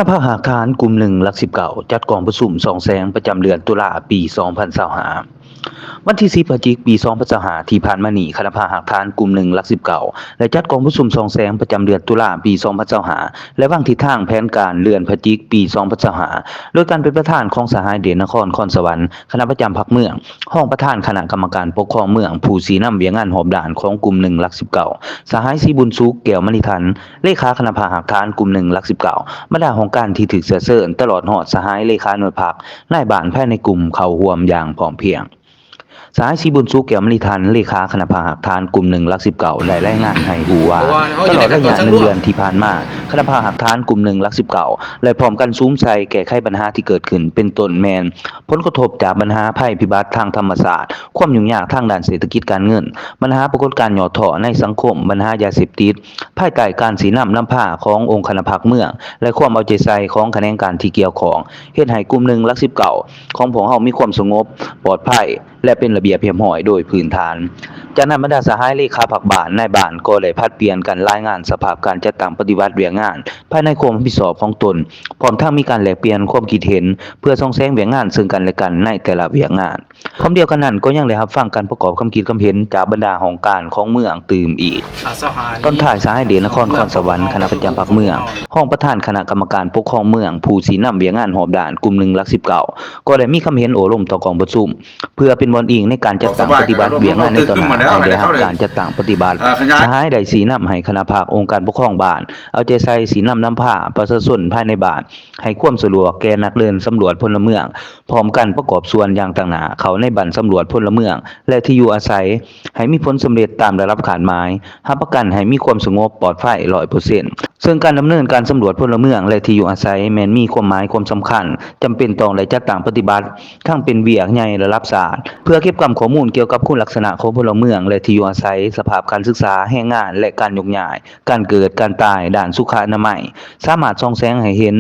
ພາກຮາກຖານກຸ່ມໜຶ່ງ ຫຼັກສິບເກົ້າ ຈັດກອງປະຊຸມສ່ອງແສງປະຈຳເດືອນຕຸລາ ປີສອງພັນຊາວຫ້າ. ວັນທີສິບ ພະຈິກ ປີສອງພັນຊາວຫ້າ ທີ່ຜ່ານມານີ້, ຄະນະພາກຮາກຖານກຸ່ມໜຶ່ງ ຫຼັກສິບເກົ້າ ໄດ້ຈັດກອງປະຊຸມສ່ອງແສງປະຈຳເດືອນຕຸລາ ປີສອງພັນຊາວຫ້າ ແລະ ວາງທິດທາງແຜນການເດືອນພະຈິກ ປີສອງພັນຊາວຫ້າ ໂດຍການເປັນປະທານຂອງສະຫາຍ ເດດນະຄອນ ຄອນສະຫວັນ ຄະນະປະຈຳພັກເມືອງ, ຮອງປະທານຄະນະກຳມະການປົກຄອງເມືອງ, ຜູ້ຊີ້ນຳວຽກງານຮອບດ້ານຂອງກຸ່ມໜຶ່ງ ຫຼັກສິບເກົ້າ, ສະຫາຍ ສີບຸນສຸກ ແກ້ວມະນີທັນ ເລຂາຄະນະພາກຮາກຖານກຸ່ມໜຶ່ງ ຫຼັກສິບເກົ້າ, ບັນດາຫ້ອງການທີ່ຖືກເຊື້ອເຊີນ, ຕະຫຼອດຮອດສະຫາຍເລຂາໜ່ວຍພັກ, ນາຍບ້ານພາຍໃນກຸ່ມເຂົ້າຮ່ວມຢ່າງພ້ອມພຽງ. ສະຫາຍ ສີບຸນສຸກ ແກ້ວມະນີທັນ ເລຂາຄະນະພາກຮາກຖານກຸ່ມໜຶ່ງ ຫຼັກສິບເກົ້າ ໄດ້ລາຍງານໃຫ້ຮູ້ວ່າ, ຕະຫຼອດໄລຍະໜຶ່ງເດືອນທີ່ຜ່ານມາ, ຄະນະພາກຮາກຖານກຸ່ມໜຶ່ງ ຫຼັກສິບເກົ້າ ໄດ້ພ້ອມກັນສຸມໃສ່ແກ້ໄຂບັນຫາທີ່ເກີດຂຶ້ນ, ເປັນຕົ້ນແມ່ນ ຜົນກະທົບຈາກບັນຫາໄພພິບັດທາງທຳມະຊາດ, ຄວາມຫຍຸ້ງຍາກທາງດ້ານເສດຖະກິດການເງິນ, ບັນຫາປາກົດການຫຍໍ້ທໍ້ໃນສັງຄົມ, ບັນຫາຢາເສບຕິດ, ພາຍໃຕ້ການຊີ້ນຳນຳພາຂອງອົງຄະນະພັກເມືອງ ແລະ ຄວາມເອົາໃຈໃສ່ຂອງຂະແໜງການທີ່ກ່ຽວຂ້ອງ, ເຮັດໃຫ້ກຸ່ມໜຶ່ງ ຫຼັກສິບເກົ້າ ຂອງພວກເຮົາມີຄວາມສະຫງົບ, ປອດໄພ ແລະ ເປັນລະບຽບຮຽບຮ້ອຍໂດຍພື້ນຖານ. ຈາກນັ້ນ, ບັນດາສະຫາຍເລຂາພັກບ້ານ, ນາຍບ້ານ ກໍໄດ້ຜັດປ່ຽນກັນລາຍງານສະພາບການຈັດຕັ້ງປະຕິບັດວຽກງານ ພາຍໃນຄວາມຮັບຜິດຊອບຂອງຕົນ, ພ້ອມທັງມີການແລກປ່ຽນຄວາມຄິດເຫັນ ເພື່ອສ່ອງແສງວຽກງານເຊິ່ງກັນແລະກັນໃນແຕ່ລະວຽກງານ. ພ້ອມດຽວກັນນັ້ນ, ກໍຍັງໄດ້ຮັບຟັງການປະກອບຄຳຄິດຄຳເຫັນຈາກບັນດາຫ້ອງການຂອງເມືອງຕື່ມອີກ. ຕອນທ້າຍ, ສະຫາຍ ເດດນະຄອນ ຄອນສະຫວັນ ຄະນະປະຈຳພັກເມືອງ, ຮອງປະທານຄະນະກຳມະການປົກຄອງເມືອງ, ຜູ້ຊີ້ນຳວຽກງານຮອບດ້ານກຸ່ມໜຶ່ງ ຫຼັກສິບເກົ້າ ກໍໄດ້ມີຄຳເຫັນໂອ້ລົມຕໍ່ກອງປະຊຸມ ເພື່ອເປັນບ່ອນອີງໃນການຈັດຕັ້ງປະຕິບັດວຽກງານໃນຕໍ່ໜ້າ ໃຫ້ໄດ້ຮັບການຈັດຕັ້ງປະຕິບັດ. ສະຫາຍໄດ້ຊີ້ນຳໃຫ້ຄະນະພັກອົງການປົກຄອງບ້ານ ເອົາໃຈໃສ່ຊີ້ນຳນຳພາປະຊາຊົນພາຍໃນບ້ານ ໃຫ້ຄວາມສະດວກແກ່ນັກເດີນສຳຫຼວດພົນລະເມືອງ, ພ້ອມກັນປະກອບສ່ວນຢ່າງຕັ້ງໜ້າເຂົ້າໃນບັ້ນສຳຫຼວດພົນລະເມືອງ ແລະ ທີ່ຢູ່ອາໄສ ໃຫ້ມີຜົນສຳເລັດຕາມລະດັບຄາດໝາຍ, ຮັບປະກັນໃຫ້ມີຄວາມສະຫງົບປອດໄພຮ້ອຍເປີເຊັນ. ເຊິ່ງການດຳເນີນການສຳຫຼວດພົນລະເມືອງ ແລະ ທີ່ຢູ່ອາໄສ ແມ່ນມີຄວາມໝາຍຄວາມສຳຄັນ, ຈຳເປັນຕ້ອງໄດ້ຈັດຕັ້ງປະຕິບັດ ທັງເປັນວຽກໃຫຍ່ລະດັບຊາດ ເພື່ອເກັບກຳຂໍ້ມູນກ່ຽວກັບຄຸນລັກສະນະຂອງພົນລະເມືອງ ແລະ ທີ່ຢູ່ອາໄສ, ສະພາບການສຶກສາ, ແຮງງານ ແລະ ການໂຍກຍ້າຍ, ການເກີດ, ການຕາຍ, ດ້ານສຸຂະອະນາໄມ, ສາມາດສ່ອງແສງໃຫ້ເຫັນ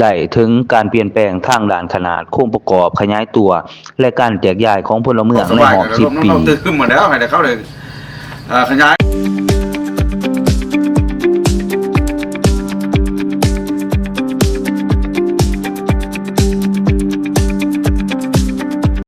ໄດ້ເຖິງການປ່ຽນແປງທາງດ້ານຂະໜາດ, ໂຄງປະກອບຂະຫຍາຍຕົວ ແລະ ການແຈກຢາຍຂອງພົນລະເມືອງໃນຮອບສິບປີ.